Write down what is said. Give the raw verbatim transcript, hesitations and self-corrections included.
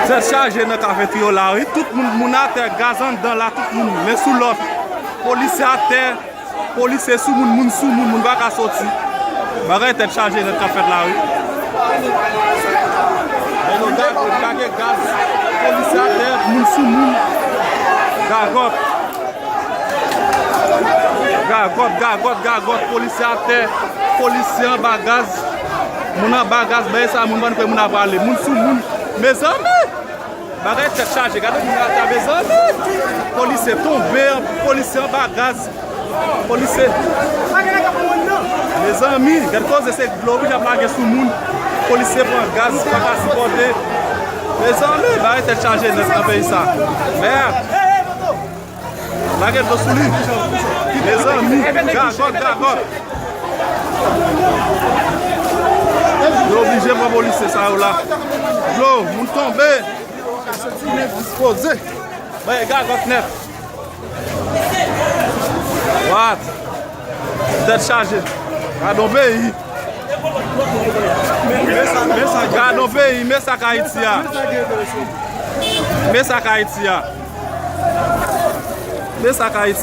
Tèt chaje nan Kafetri yo la, wi. Tout moun, moun atè, gaz anndan la, tout moun, men sou lòt. Polisye atè, polisye sou moun, moun sou moun, moun pa ka soti. Bagay tèt chaje nèt k ap fèt la, wi. Men nou gade, gade gaz, polisye atè, moun sou moun. Gagòt. Gagòt, gagòt, gagòt, polisye atè, polisye anba gaz. Moun anba gaz, bagay sa, moun bann kwè moun ap ale. Moun sou moun. Mezanmi! Bagay tèt chaje, gade moun atè, mezanmi! Polisye tonbe, polisye anba gaz. Polisye. Mezanmi, gade koze se dlo wi ap lage sou moun. Polisye pran gaz, pa ka sipòte. Mezanmi, bagay tèt chaje nèt nan peyi sa. Mèd. Lage dlo sou li. Mezanmi, gagòt, gagòt. Yo oblije pran polisye sa yo la. Dlo, moun tonbe. Dispoze. Bay gagòt nèt. What? Tèt chaje. Gade yon peyi. Gade yon peyi, men sa k Ayiti a. Men sa k Ayiti a. Men sa k Ayiti.